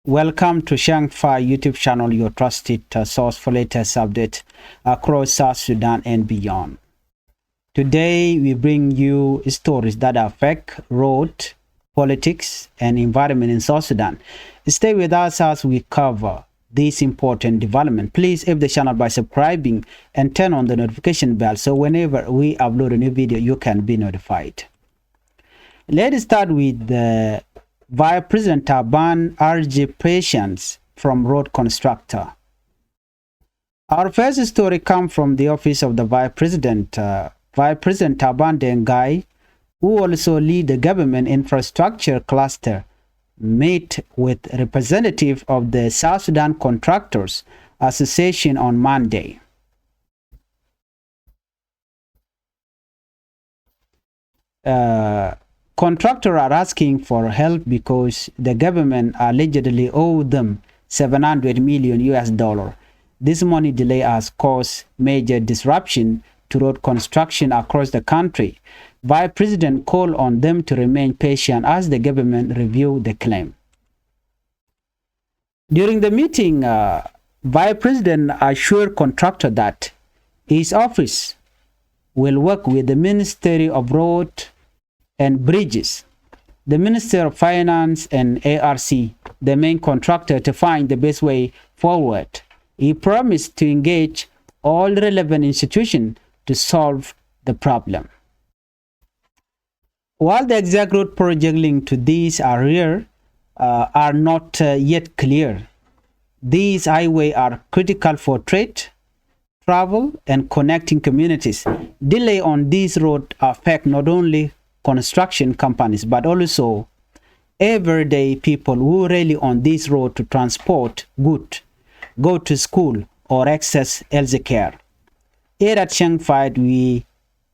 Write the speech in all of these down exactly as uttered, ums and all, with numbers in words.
Welcome to Shang Fai YouTube channel, your trusted uh, source for latest update across South Sudan and beyond. Today we bring you stories that affect road, politics, and environment in South Sudan. Stay with us as we cover this important development. Please help the channel by subscribing and turn on the notification bell so whenever we upload a new video, you can be notified. Let's start with the Vice President Taban urge patience from road constructor. Our first story comes from the office of the Vice President. Uh, Vice President Taban Deng Gai, who also lead the government infrastructure cluster, meet with representative of the South Sudan Contractors Association on Monday. Uh, contractors are asking for help because the government allegedly owe them seven hundred million U S dollar. This money delay has caused major disruption to road construction across the country. Vice President called on them to remain patient as the government review the claim. During the meeting, uh, Vice President assured contractor that his office will work with the Ministry of Road and Bridges, the Ministry of Finance and A R C, the main contractor, to find the best way forward. He promised to engage all relevant institutions to solve the problem. While the exact road project linked to these are rare, uh, are not uh, yet clear. These highways are critical for trade, travel, and connecting communities. Delay on these roads affect not only construction companies but also everyday people who rely on this road to transport goods, go to school, or access health care. Here at Shang Fai, we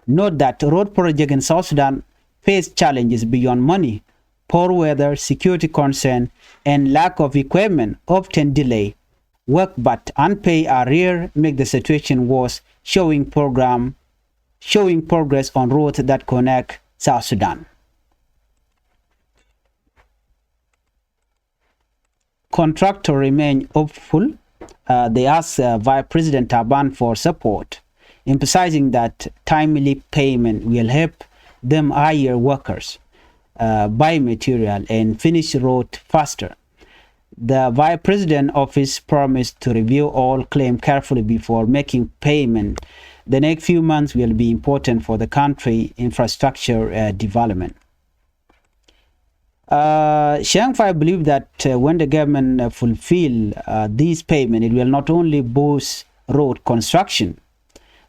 note that road projects in South Sudan face challenges beyond money. Poor weather, security concern, and lack of equipment often delay work, but unpaid arrear make the situation worse, showing program, showing progress on roads that connect South Sudan. Contractor remain hopeful. Uh, they ask uh, Vice President Taban for support, emphasizing that timely payment will help them hire workers, uh, buy material, and finish road faster. The Vice President office promised to review all claim carefully before making payment. The next few months will be important for the country infrastructure uh, development. Uh, Shang Fai believe that uh, when the government uh, fulfill uh, this payment, it will not only boost road construction,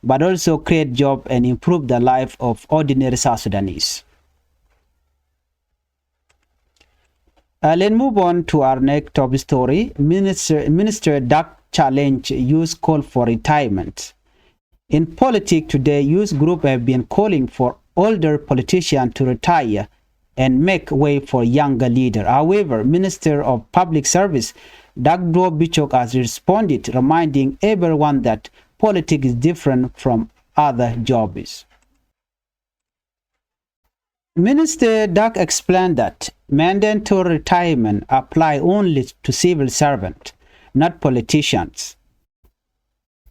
but also create job and improve the life of ordinary South Sudanese. Uh, let's move on to our next top story. Minister, Minister Dak challenge youth call for retirement. In politics today, youth group have been calling for older politicians to retire and make way for younger leader. However, Minister of Public Service, Dak Duo Bichok, has responded, reminding everyone that politics is different from other jobs. Minister Dak explained that mandatory retirement apply only to civil servant, not politicians.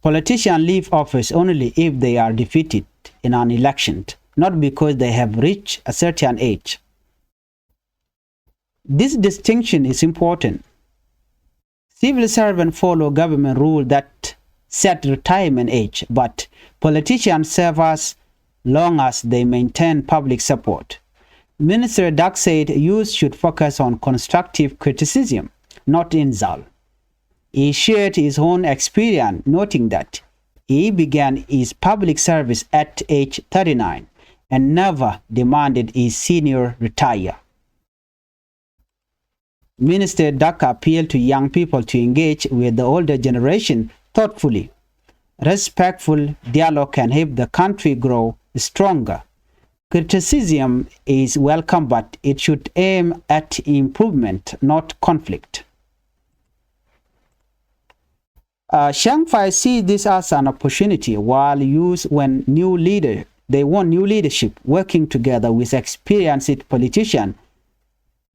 Politicians leave office only if they are defeated in an election, not because they have reached a certain age. This distinction is important. Civil servants follow government rule that set retirement age, but politicians serve as long as they maintain public support. Minister Dak said youth should focus on constructive criticism, not insult. He shared his own experience, noting that he began his public service at age thirty-nine and never demanded his senior retire. Minister Dak appealed to young people to engage with the older generation thoughtfully. Respectful dialogue can help the country grow stronger. Criticism is welcome, but it should aim at improvement, not conflict. Uh, Shang Fai see this as an opportunity while youth when new leader, they want new leadership working together with experienced politician.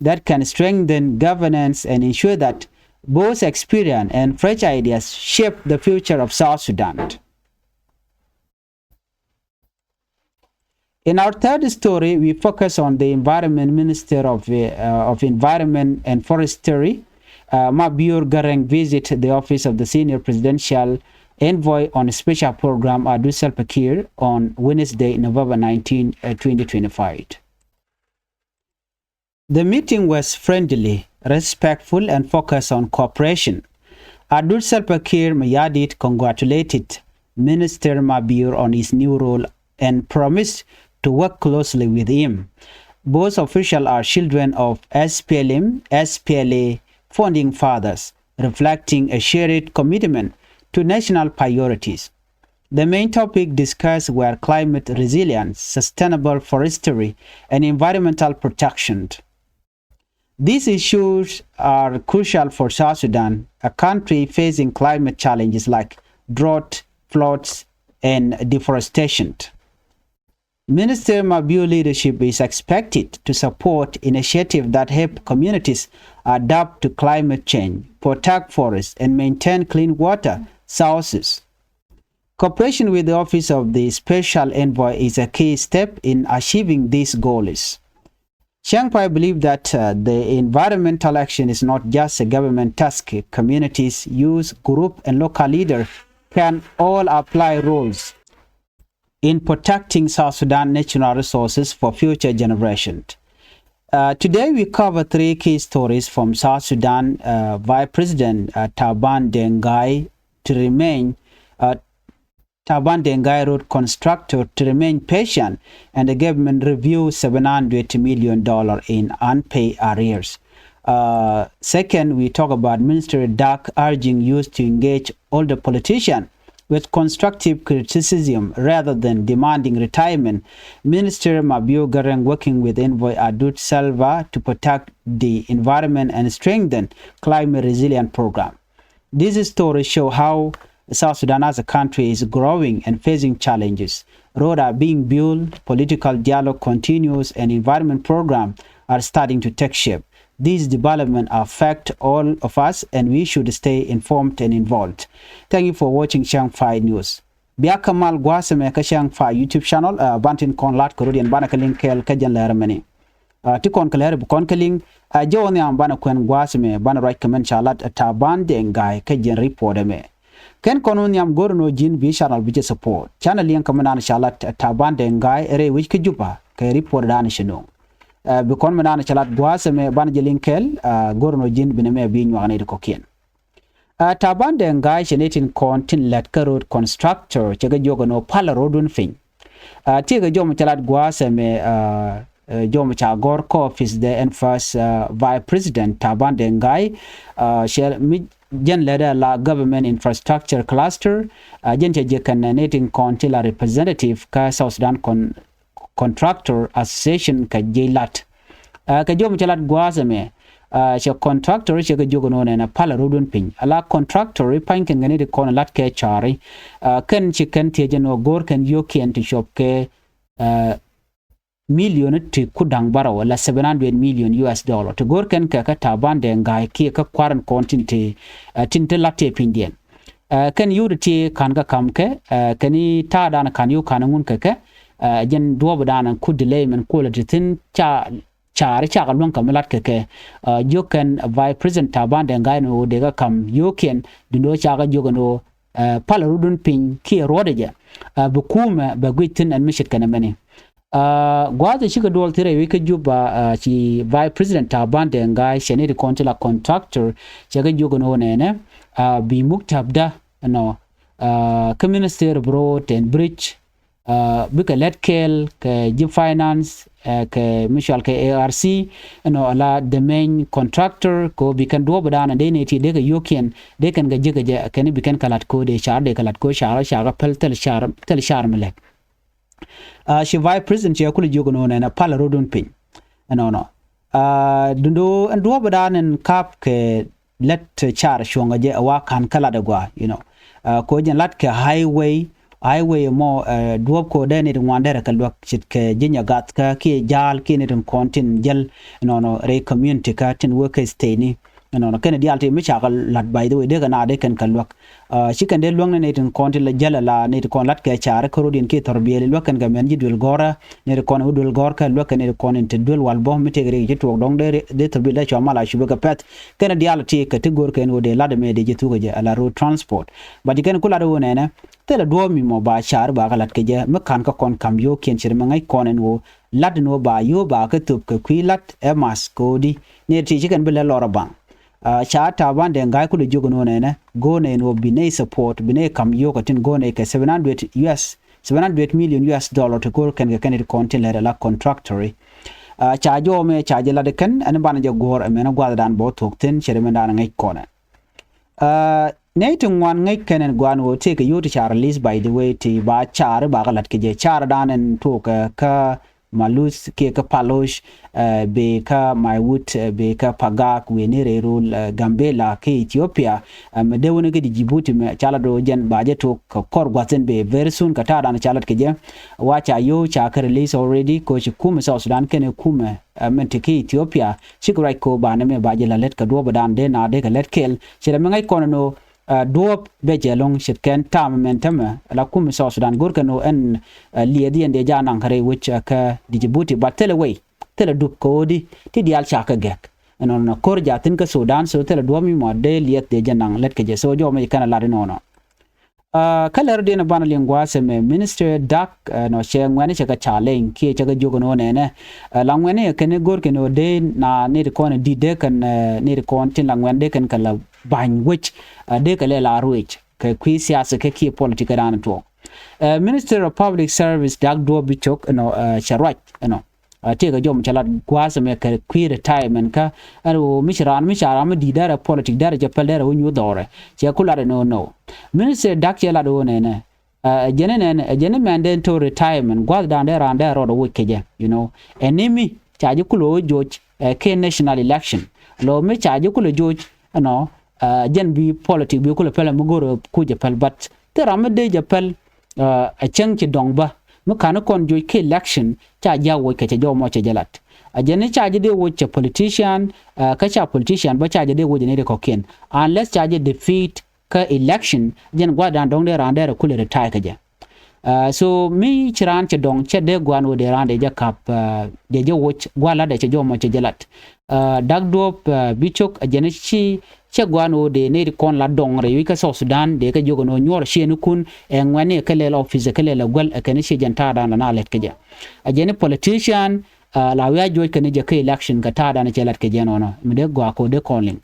that can strengthen governance and ensure that both experience and fresh ideas shape the future of South Sudan. In our third story, we focus on the Environment Minister of, uh, of Environment and Forestry, uh, Mabior Garang, visit the office of the Senior Presidential Envoy on a special program Adut Salva Kiir on Wednesday, November nineteenth, uh, twenty twenty-five. The meeting was friendly, respectful, and focused on cooperation. Adut Salva Kiir Mayardit congratulated Minister Mabior on his new role and promised to work closely with him. Both officials are children of S P L M, S P L A founding fathers, reflecting a shared commitment to national priorities. The main topic discussed were climate resilience, sustainable forestry, and environmental protection. These issues are crucial for South Sudan, a country facing climate challenges like drought, floods, and deforestation. Minister Mabior's leadership is expected to support initiatives that help communities adapt to climate change, protect forests, and maintain clean water sources. Cooperation with the Office of the Special Envoy is a key step in achieving these goals. Chiang Fai believe that, uh, the environmental action is not just a government task. Communities, youth group, and local leaders can all apply roles in protecting South Sudan natural resources for future generations. Uh, today we cover three key stories from South Sudan. Uh, Vice President, uh, Taban Deng Gai to remain, uh, Taban Deng Gai road constructor to remain patient, and the government review seven hundred million dollar in unpaid arrears. Uh, second, we talk about Minister Dak urging youth to engage older politicians with constructive criticism rather than demanding retirement. Minister Mabior Garang working with Envoy Adut Salva to protect the environment and strengthen climate resilient program. This story show how South Sudan as a country is growing and facing challenges. Roads are being built, political dialogue continues, and environment programs are starting to take shape. These developments affect all of us, and we should stay informed and involved. Thank you for watching Chiang Fai News. Bia kä mal gua̱a̱th ɛmɛ kä Chiang Fai YouTube channel, uh, ban tin kɔn lat kɛ rot yɛn banɛ kä liŋ kɛɛl kä jɛn lɛr mɛni. Uh, ti kɔn kɛ lɛr bi kɔn kä liŋ, uh, jɛ wä nhiam banɛ kuɛn gua̱a̱th ɛmɛ banɛ ruac kɛ mɛn ca lat, uh, Taban Deng Gai kä jɛn report ɛmɛ. Kɛn kɔn wä nhiam go̱r nɔ ji̱n bi channel bi jɛ support. Channel yɛn kä mɛn dan ca lat, uh, Taban Deng Gai rɛy wec kä Juba kɛ report dan ci no̱o̱ŋ. Uh, bi kɔn mɛn dan ca lat gua̱a̱th ɛmɛ banɛ jɛ liŋ kɛɛl, uh, go̱r nɔ ji̱n bi nɛ mɛ bi nyuak ni di kɔkiɛn. Uh, Taban Deng Gai cɛ ni tin kɔn tin lɛt kä road constructor cɛ kɛ jiök ɛn ɣöö palä road wun piny. Uh, ti kɛ jɔmɔ cɛ lat gua̱a̱th ɛmɛ, uh, uh, jɔmɔ ca gɔ̱r kä office the ɛn first, uh, Vice President Taban Deng Gai, uh, cɛ mi jɛn lɛt ɛ la government infrastructure cluster, uh, jɛn cɛ ji̱ kɛn ni tin kɔn ti la representative kä South Sudan kɔn Contractor Association kɛ ji̱ lat. Uh, kɛ jɔmɔ cɛ lat gua̱a̱th ɛmɛ, uh, cɛ contractor cɛ kɛ jiök ɛn ɣöö nɛnɛ palä road wun piny. Ala contractor i̱ pa̱ny kɛn kɛ ni ti kɔn lat kɛ ca̱ri. Uh, kɛn ci kɛn thiec ɛn ɣöö go̱r kɛn yio̱kiɛn ti cuɔp kɛ, uh, million ti ku da̱ŋ bärɔw la seven hundred million U S dollar. Ti go̱r kɛn kɛ kä Taban Deng Gai kiɛ kä kua̱r ɛn kɔn tin ti, uh, tin ti lat tëë pinydiɛn. Uh, kɛn yio̱w ti ti ka̱n kä ka̱m kɛ, uh, kɛn i̱ ta̱a̱ dan ka̱n yio̱w ka̱n ŋun kɛ kɛ, uh, jɛn duɔ̱ɔ̱p dan ku delay mɛn kuɔlɛ ti thi̱n ca ca̱ri cakɛ luäŋ kɛ mi lat kɛ kɛ. Uh, jiök kɛn Vice President Taban Deng Gai ni ɣöö dee kɛ ka̱m yio̱o̱kiɛn duundɛ ɣöö cakɛ jiök ɛn ɣöö, uh, palä road wun piny kiɛ ruɔ̱tdɛ jɛ, uh, bi kumɛ bɛ guic thi̱n ɛn mi ce̱tkɛ nɛmɛni. Uh, gua̱a̱th ɛ cikɛ duɔl thi̱n rɛy wec kä Juba, uh, ci Vice President Taban Deng Gai cɛ ni ti kɔn ti la contractor cɛ kɛ jiök ɛn ɣöö nɛnɛ, uh, bi muktabdä ɛnɔ, uh, kä Minister of Road and Bridge, uh, bikɛ lät kɛɛl kɛ ji̱ finance, uh, kɛ mi cɔal kɛ A R C, ɛnɔ ala the main contractor kɛ ɣöö bi kɛn duɔ̱ɔ̱p dan dee ni ti dee kɛ yio̱o̱kiɛn dee kɛn kɛ jiäkä jɛ kɛn i̱ bi kɛn kɛ lat ko̱o̱dɛ car dee kɛ lat ko̱o̱d car car kɛ päl thil car thil car mi lɛk. Uh, ci Vice President cɛ kulɛ jiök ɛn ɣöö nɛnɛ palä road wun piny. Ɛnɔnɔ. Uh, duundɛ ɣöö ɛn duɔ̱ɔ̱p dan ɛn ka̱p kɛ lät car cuɔ̱ŋä jɛ ɛ wa ka̱n kä lat ɛ gɔaa, you know. Uh, kɛ ɣöö jɛn lat kɛ highway highway mɔ, ɛ, duɔ̱ɔ̱p ko̱dɛ nɛy ti ŋuan derɛ kɛ luäk ce̱tkɛ ji̱ nyagath kä kiɛ ja̱a̱l kiɛ nɛy tin kɔn tin jäl ɛnɔnɔ rɛy community kä tin wee kä state ni. Ɛnɔnɔ kɛn diaal ti mi cakɛ la̱t, by the way, dee kɛ na dee kɛn kɛ luäk. Ɛ, ci kɛn dee luäk ni nɛy tin kɔn tin la jäl ala nɛy ti kɔn la̱t kɛ ca̱ri kä ro̱diɛn kiɛ thɔrbiɛli luäk kɛn kɛ mɛn ji̱ duël gɔ̱rä, nɛy ti kɔn wä duël gɔ̱r kä luäk kɛn nɛy ti kɔn in te duël wal bä mi tëëk rik ci tuɔɔk dɔ̱ŋ dee, dee thɔrbiɛli dee cua mal a cupɛ kɛ pɛ̈th. Kɛn diaal ti kɛ ti go̱r kɛn wä dee la̱t ɛmɛ dee ji̱ thuk ɛ jɛ ala road transport. But ci kɛn ku la̱t wä nɛnɛ, thilɛ duɔ̱ɔ̱p mi mɔ ba ca̱ri ba kɛ la̱t kɛ jɛ mi ka̱n kä kɔn ka̱m yio̱o̱kiɛn ce̱t mi ŋäc kɔn ɛn ɣöö la̱t ɛn ɣöö ba yio̱o̱ ba kɛ thöp kɛ kui̱ la̱t ɛ math ko̱di. Nɛy ti ci kɛn bi lɛ lɔr ɛ baŋ. Ɛ, ca ta̱a̱ ban dee ŋa̱c kulɛ jiök ɛn ɣöö nɛnɛ go̱o̱r nɛy ɛn ɣöö bi nɛy support, bi nɛy ka̱m yio̱o̱k ɛ tin go̱o̱r nɛy kɛ seven hundred U S, seven hundred million U S dollar ti go̱o̱r kɛn kɛ kɛn ti kɔn tin lɛr ala contractor. Ɛ, ca jɔw mɛ ca jɛ la̱t ɛ kɛn ɛn banɛ jɛ guɔ̱ɔ̱r ɛmɛn ɛ gua̱thdan bä thuɔ̱k thi̱n ce̱t ɛmɛn da̱a̱n ŋäc kɔnɛ. Ɛ, nɛy ti ŋuan ŋäc kɛn ɛn gua̱a̱n ɣöö tëëkɛ yio̱w ti ca release, by the way, ti ba ca̱ri ba kɛ la̱t kɛ jɛ. Ca̱ri da̱a̱n ɛn tuɔɔk, ɛ, kä Maluth kiɛ kä Paloc, ɛ, bëë kä Maiwut, ɛ, bëë kä Pagak, wëë ni rɛy rol, ɛ, Gambela kä Ethiopia, ɛ, mɛ dee wä ni kä Djibouti mɛ ca lat ɣöö jɛn ba jɛ tuɔɔk kɛ kɔr gua̱th in bëë very soon kɛ ta̱a̱ da̱a̱n ca lat kɛ jɛ. Wa ca yio̱w ca kɛ release already, kɛ ɣöö ci kumɛ South Sudan kɛnɛ kumɛ, ɛ, mɛn ti kä Ethiopia, cikɛ ruac kɛ ɣöö banɛ mɛ ba jɛ la̱t lät kɛ duɔ̱ɔ̱p da̱a̱n dee na dee kɛ lät kɛɛl. Ce̱t ɛmɛ ŋäc kɔn ɛn ɣöö, ɛ, duɔ̱ɔ̱p bɛ jɛ ɛlɔ̱ŋ ce̱tkɛn ta̱a̱ mɛn tämɛ ala kumɛ South Sudan go̱rkɛ ɛn ɣöö ɛn, ɛ, liɛth yɛn dee jɛ a naŋ kɛ rɛy wec, ɛ, kä Djibouti, but thilɛ way, thilɛ dup kɛ ɣöö di ti diaal ca kɛ gɛ̈k. Ɛnɔnɔ ko̱r jɛ a thi̱n kä Sudan, so thilɛ duɔ̱ɔ̱p mi mɔ dee liɛth dee jɛ naŋ lät kɛ jɛ, so jɔw mɛ jɛ kɛn a lat inɔnɔ. Ɛ, kä lɛr diɛn banɛ liŋ gua̱a̱th ɛmɛ Minister Dak, ɛ, nɔ cɛ ŋuɛ̈ni cɛ kɛ challenge kiɛ cɛ kɛ jiök ɛn ɣöö nɛnɛ, ɛ, la ŋuɛ̈ni ɛ kɛn go̱rkɛ ɛn ɣöö dee na nɛy ti kɔn ɛ di̱t dee kɛn, ɛ, nɛy ti kɔn tin la ŋuɛ̈n dee kɛn kɛ la ba̱ny wec, ɛ, dee kɛ lɛ la ruëëc kɛ kui̱ siasa kɛ kiɛ politik kɛ da̱a̱n tuɔɔk. Ɛ, Minister of Public Service Dak Duɔp Bicok, ɛnɔ, ɛ, cɛ ruac ɛnɔ. Ɛ, tëëkɛ jɔw mɛ cɛ lat gua̱a̱th ɛmɛ kɛ kui̱ retirement kä ɛn ɣöö mi ci raan mi ca raan mi di̱i̱t derɛ politik derɛ jɛ päl derɛ wä nyuuth dhɔrɛ. Cɛ ku lat ɛn ɣöö nɔ. Minister Dak cɛ lat ɣöö nɛnɛ, ɛ, jɛn nɛn, ɛ, jɛn mɛn dee to̱r retirement gua̱thdan dee raan dee rɔɔdɛ woc kɛ jɛ, you know. Ɛn ni mi ca ji̱ kulɛ wä joc, ɛ, kɛ national election. Lɔ mi ca ji̱ kulɛ joc ɛnɔ, ɛ, jɛn bi politik bi kulɛ päl mi go̱rɛ kuc jɛ päl, but thil ram mi dee jɛ päl, ɛ, ɛ cäŋ ci dɔ̱ŋ bä mi ka̱n kɔn joc kɛ election ca ji̱ a woc kɛ cɛ jɔw mɔ cɛ jɛ lat. Ɛ jɛn ca ji̱ dee woc cɛ politician, ɛ, kä ca politician bä ca ji̱ dee woc ɛ nɛy ti kɔ̱kiɛn unless ca ji̱ defeat kä election, jɛn gua̱thdan dɔ̱ŋ dee raan dee rɛ kulɛ retire kɛ jɛ. Ɛ, so mi ci raan cɛ dɔ̱ŋ cɛ dee gua̱a̱n wä dee raan dee jɛ ka̱p, ɛ, dee jɛ woc gua̱a̱th lat dee cɛ jɔw mɔ cɛ jɛ lat. Ɛ, Dak Duɔp, ɛ, Bicok, ɛ jɛn ci cɛ gua̱a̱n wä dee nɛy ti kɔn la dɔ̱ŋ rɛy wi̱c kä South Sudan dee kɛ jiök ɛn ɣöö nyuɔr ciëŋ ikun ɛ ŋuɛ̈ni ɛ kɛ lɛl office ɛ kɛ lɛl ɛ guäl ɛ kɛn ci jɛn ta̱a̱dan la na lɛt kɛ jɛ. Ɛ jɛn politician, ɛ, la wi̱i̱ a juɔc kɛn jɛ kä election kɛ ta̱a̱dan cɛ lat kɛ jɛ ɛnɔnɔ mi dee gɔaa kɛ wä dee kɔn liŋ.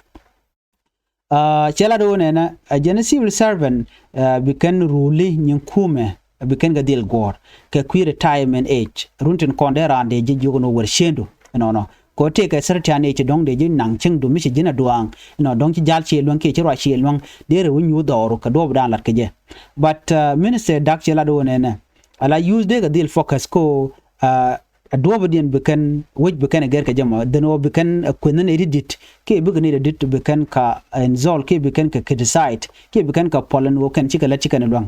Ɛ, cɛ lat ɣöö nɛnɛ, ɛ, jɛn civil servant, ɛ, bi kɛn ruli nyin kumɛ, ɛ, bi kɛn kɛ dhil guɔ̱ɔ̱r kɛ kui̱ retirement age. Run tin kɔn dee raan dee ji̱ jiök ɛn ɣöö wër ciëŋdu ɛnɔnɔ. Kɛ ɣöö tëëkɛ thirty-one age dɔ̱ŋ dee ji̱ naŋ ciëŋdu mi ci ji̱n a duaaŋ ɛnɔ dɔ̱ŋ ci ja̱l ciɛ luäŋ kiɛ ci ruac ciɛ luäŋ dee rɛ wä nyuuth dhɔru kɛ duɔ̱ɔ̱pdan lat kɛ jɛ. But, ɛ, Minister Dak cɛ lat ɣöö nɛnɛ, ala youth dee kɛ dhil focus kɛ ɣöö, ɛ, a duɔ̱ɔ̱pdiɛn bi kɛn wec bi kɛn ɛ gɛr kɛ jɛ mɔ dhen ɣöö bi kɛn ɛ kueth ni nɛy ti di̱t kiɛ bikɛ nɛy ti di̱t bi kɛn ka insult kiɛ bi kɛn kɛ criticize kiɛ bi kɛn kɛ puɔl ɛn ɣöö kɛn cikɛ lät ci kɛn ɛ luäŋ.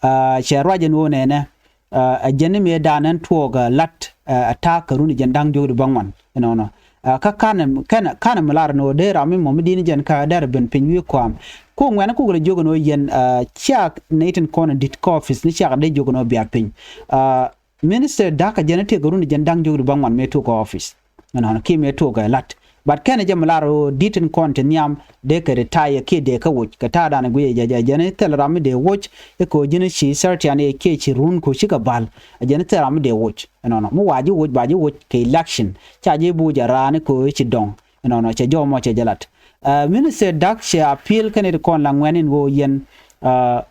Ɛ, cɛ ruac ɛn ɣöö nɛnɛ, ɛ, ɛ jɛn ni mëëdan ɛn tuɔɔk, ɛ, la̱t, ɛ, ɛ ta̱a̱ kɛ run jɛn da̱ŋ diɔ̱k di bäŋuan ɛnɔnɔ. Ɛ, kä ka̱n ɛm, kɛn, ka̱n ɛm lar ɛn ɣöö dee ram mi mɔ mi di̱t ni jɛn kä dɛr ben piny wi̱i̱ kua̱a̱m. Ku ŋuɛ̈n kukɛ lɛ jiök ɛn ɣöö yɛn, ɛ, ciak nɛy tin kɔn di̱t kä office ni ciak dee jiök ɛn ɣöö bia piny. Ɛ, Minister Dak ɛ jɛn ɛ tëëkɛ run ɛ jɛn da̱ŋ diɔ̱k di bäŋuan mëë tuɔɔk kä office. Ɛnɔnɔ kiɛ mëë tuɔɔk ɛ la̱t. But kɛn ɛ jɛ mi lar ɣöö di̱t tin kɔn ti nhiam dee kɛ retire kiɛ dee kɛ woc. Kɛ ta̱a̱dan ɛ guic ɛ jɛ, jɛ, jɛn ɛ thil ram mi dee woc. Ɛ kɛ ɣöö ji̱n ci thirty-one age kiɛ ci run kɛ ɣöö cikɛ ba̱l. Ɛ jɛn ɛ thil ram mi dee woc. Ɛnɔnɔ. Mi wa ji̱ woc, ba ji̱ woc kɛ election. Ca ji̱ buc ɛ raan ɛ kɛ ɣöö ci dɔ̱ŋ. Ɛnɔnɔ. Cɛ jɔw mɔ cɛ jɛ lat. Ɛ, Minister Dak cɛ appeal kɛn ɛ ti kɔn la ŋuɛ̈n ɛn ɣöö yɛn, ɛ,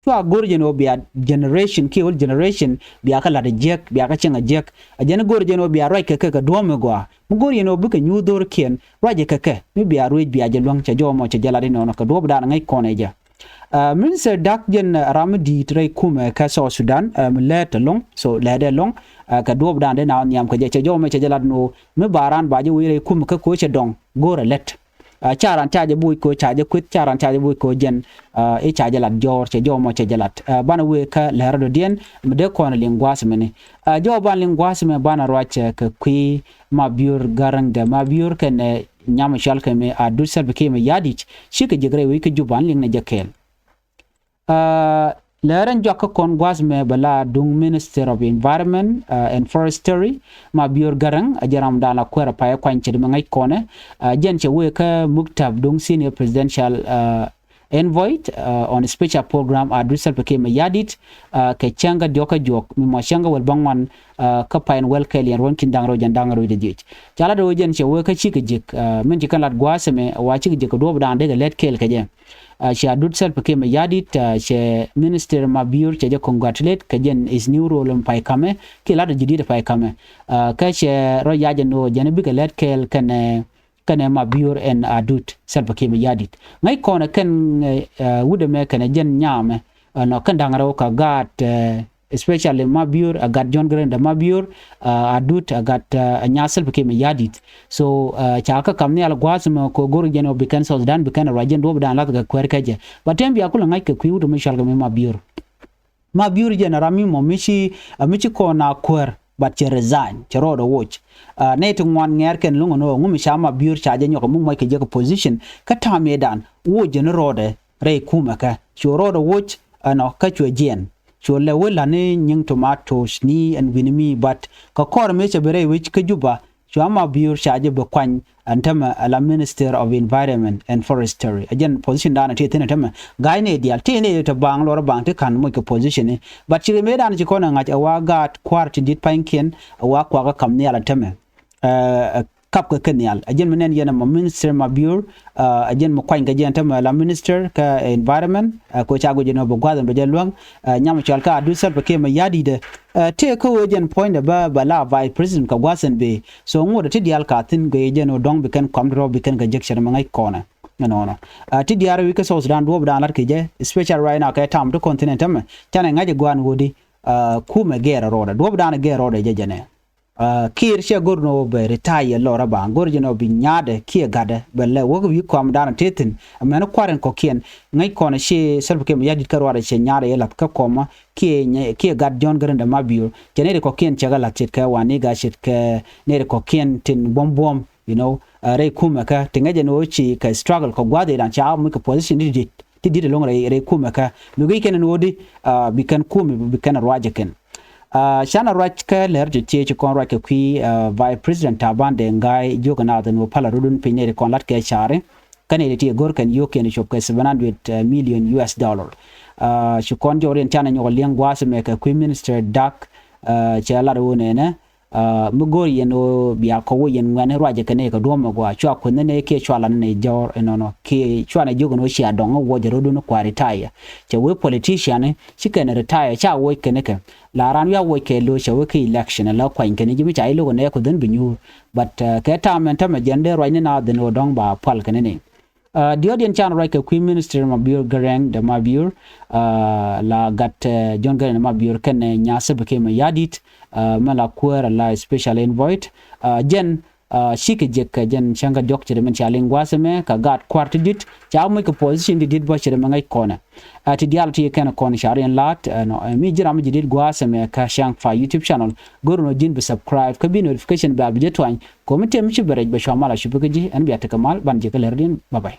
cua go̱r jɛn ɣöö bia generation kiɛ old generation bia kɛ la̱t a jiäk, bia kɛ cieŋ a jiäk. A jɛn go̱r jɛn ɣöö bia ruac kɛ kɛ kɛ duɔ̱ɔ̱p mi gɔaa. Mi go̱r jɛn ɣöö bikɛ nyuuth dho̱rkiɛn ruac kɛ kɛ mi bia ruëëc bia jɛ luäŋ. Cɛ jɔw mɔ cɛ jɛ lat inɔnɔ kɛ duɔ̱ɔ̱pdan ŋäc kɔn ɛ jɛ. Ɛ, Minister Dak jɛn, ɛ, ram mi di̱i̱t rɛy kumɛ kä South Sudan, ɛ, mi lɛɛt ɛlɔ̱ŋ, so lɛɛt ɛlɔ̱ŋ, ɛ, kɛ duɔ̱ɔ̱pdan dee na nhiam kɛ jɛ. Cɛ jɔw mɔ cɛ jɛ lat ni ɣöö mi ba raan ba jɛ wec rɛy kumɛ kä ko̱ cɛ dɔ̱ŋ go̱r ɛ lät. Ca ran ca jɛ buc kɛ ɣöö ca jɛ kueth, ca ran ca jɛ buc kɛ ɣöö jɛn i̱ ca jɛ lat jɔɔr, cɛ jɔw mɔ cɛ jɛ lat. Banɛ wëë kä lɛr dɔ̱diɛn mi dee kɔn liŋ gua̱a̱th mɛni. Jɔw ban liŋ gua̱a̱th mɛ banɛ ruac kɛ kui̱ Mabior Garang de Mabior kɛnɛ nyam cɔal kɛ mi Adut Salva Kiir Mayardit, cikɛ jiäk rɛy wec kä Juba, an liŋ nɛ jɛ kɛɛl. Lɛr ɛn juak kä kɔn gua̱a̱th mɛ bɛ la duŋ Minister of Environment and Forestry, Mabior Garang, a jɛ ram dan la kuɛɛr a pay kuany ce̱t mi ŋäc kɔnɛ. Jɛn cɛ wëë kä muktab duŋ Senior Presidential Envoy on Special Program Adut Salva Kiir Mayardit kɛ cäŋ kä diɔ̱k kä juɔk mi mɔ cäŋ kä wäl bäŋuan kä pay ɛn wäl kɛl yɛn ruɔ̱n ki̱n da̱ŋ rɛw jɛn da̱ŋ rɛw wi̱cdɛ dhiec. Ca lat ɣöö jɛn cɛ wëë kä cikɛ jiäk, min ci kɛn lat gua̱a̱th mɛ wa cikɛ jiäk kɛ duɔ̱ɔ̱p dan dee kɛ lɛt kɛɛl kɛ jɛ. Cɛ Adut Salva Kiir Mayardit, cɛ Minister Mabior cɛ jɛ congratulate kɛ jɛn his new role in pay kamɛ kiɛ lat jɛ di̱t pay kamɛ. Kä cɛ rɔ yac ɛn ɣöö jɛn bikɛ lɛt kɛɛl kɛnɛ kɛnɛ Mabior ɛn Adut Salva Kiir Mayardit. Ŋäc kɔnɛ kɛn wut ɛmɛ kɛnɛ jɛn nyamɛ ɛnɔ kɛn da̱ŋ rɛw kɛ gaat, especially Mabior, a gat John Garang de Mabior, Adut a gat a nya Salva Kiir Mayardit. So ca kä kam nhial gua̱a̱th mɛ kɛ go̱r jɛn ɔ bi kɛn South Sudan bi kɛn a ruac jɛn duɔ̱ɔ̱p dan lath kɛ kuɛɛr kɛ jɛ. But tɛm bia kulɛ ŋa̱c kɛ kui̱ wut mi cɔal kɛ mi Mabior. Mabior jɛn a ram mi mɔ mi ci, mi ci kɔn a kuɛɛr, but cɛ resign, cɛ rɔɔdɛ woc. Nɛy ti ŋuan ŋɛɛr kɛn lo̱ŋ ɛn ɣöö ŋu mi ca Mabior ca jɛ nyɔk mi muɔc kɛ jɛ kɛ position kä ta̱a̱ mëëdan woc jɛn rɔɔdɛ rɛy kumɛ kɛ cu rɔɔdɛ woc ɛnɔ kä cuɛ jiɛn. Cu lɛ wä la̱t ni nyiŋ tomatoes ni ɛn wi̱ni mi, but kɛ kɔr mëë cɛ bi rɛy wec kä Juba, cua Mabior ca jɛ bi kuany ɛn tämɛ ala Minister of Environment and Forestry. Ɛ jɛn position dan ti thi̱n ɛ tämɛ. Ga̱a̱c ni diaal ti ni te baŋ lɔr baŋ ti ka̱n moc kɛ position ni. But ci mëë dan ci kɔn ɛ ŋa̱c ɛ wa gaat kua̱r ti di̱t pa̱nykiɛn ɛ wa kuakä kam nhial ɛ tämɛ. Kap kɛ kɛ nhial. Ɛ jɛn mi nɛn yɛn ɛmɔ Minister Mabior, ɛ jɛn mi kuany kɛ jɛn tämɛ la Minister kä Environment, kɛ ca guic ɛn ɔ bi gua̱th ɛn bɛ jɛ luäŋ, nyam cɔal kä Adut Salva Kiir Mayardit. Tëë kä ɣöö jɛn puɔ̱nydɛ bä bɛ la Vice President kɛ gua̱th ɛn bëë. So ŋuɔ̱t ɛ ti diaal ka thi̱n guic jɛn ɣöö dɔ̱ŋ bi kɛn kɔm ti rɔ̱ bi kɛn kɛ jek cɛn mi ŋäc kɔnɛ. Ɛnɔnɔ. Ti diaal rɛw wi̱c kä South Sudan duɔ̱ɔ̱p dan lat kɛ jɛ, especially right now kɛ tam ti kɔn thi̱n ɛn tämɛ. Canɛ ŋa̱c ɛ gua̱a̱n ɣöödi, kumɛ gɛɛr ɛ rɔɔdɛ. Duɔ̱ɔ̱p dan gɛɛr rɔɔdɛ jɛ jɛnɛ. Kiir cɛ go̱r ni ɣöö bɛ retire lɔrä ba go̱r jɛ ni ɣöö bi nyaatdɛ kiɛ gatdɛ bɛ lɛ wäk wi̱i̱ kɔam danɔ tëë thi̱n. Mɛn kua̱r in kɔ̱kiɛn ŋäc kɔn ci Salva Kiir Mayardit kä ruaadɛ cɛ nyaatdɛ yɛ lath kä kɔmä kiɛ gat John Garang de Mabior. Cɛ nɛy ti kɔ̱kiɛn cɛ kɛ lath ce̱tkɛ waniga ce̱tkɛ nɛy ti kɔ̱kiɛn tin buɔ̱m buɔ̱m, you know, rɛy kumɛ kä ti ŋäcɛ ni ɣöö ci kɛ struggle kɛ gua̱a̱th idan ca muc kɛ position ti di̱t ti di̱t ɛlɔ̱ŋ rɛy kumɛ kä mi guic kɛn ɛn ɣöö di bi kɛn kumɛ bi kɛn ruacɛ kɛn. Canɛ ruac kä lɛr ti tiee ci kɔn ruac kɛ kui̱ Vice President Taban Deng Gai jiök ɛ naath ɛn ɣöö pälɛ rɔ̱dun piny nɛy ti kɔn la̱t kɛ cari. Kä nɛy ti ti go̱r kɛn yio̱o̱kiɛn cop kɛ seven hundred million U S dollar. Ci kɔn jɔk riɛn canɛ nyɔk liɛŋ gua̱a̱th mɛ kɛ kui̱ Minister Dak cɛ lat ɣöö nɛnɛ mi go̱o̱r yɛn ɣöö bia kɔw wä yɛn ŋuɛ̈ni ruacɛ kɛ nɛy kɛ duɔ̱ɔ̱p mɛ gua̱a̱ cua kueth ni nɛy kiɛ cua lat ni nɛy jɔ̱ɔ̱r ɛnɔnɔ kiɛ cua nɛ jiök ɛn ɣöö cia dɔ̱ŋ wä wuɔcɛ rɔ̱dun kua̱ri tayɛ. Cɛ wee politician ci kɛn retire ca wuɔc kɛn kɛ la raan wi̱i̱ a wuɔc kɛ lo̱c cɛ wee kä election ala kuany kɛn ji̱ mi ca i̱ lo̱k ɛn nɛy kɛ dhun bi nyuur. But kɛ ta̱a̱ mɛn tämɛ jɛn dee ruac ni na dhun ɣöö dɔ̱ŋ ba pual kɛn ni. Diɔ̱ɔ̱diɛn can ruac kɛ kui̱ Minister Mabior Garang de Mabior la gat John Garang de Mabior kɛnɛ nya Salva Kiir Mayardit mɛ la kuäär ala special envoy. Jɛn cikɛ jek kɛ jɛn cäŋ kä diɔ̱k ce̱t mɛn ca liŋ gua̱a̱th ɛmɛ kɛ gaat kua̱r ti di̱t ca muc kɛ position ti di̱t bä ce̱t mɛ ŋäc kɔnɛ. Ti diaal ti kɛn kɔn ca riɛn la̱a̱t ɛnɔ mi ji̱ ram mi ji̱ di̱t gua̱a̱th ɛmɛ kä Cäŋ Fa YouTube channel. Go̱r ɛn ɣöö ji̱n bi subscribe kä bi notification bɛ a bi jɛ tuany. Ko̱mi tëë mi ci bɛ rɛc bɛ cua mal a cupi kä ji̱ ɛn bia tekɛ mal ban ji̱ kä lɛr di̱n. Bye bye.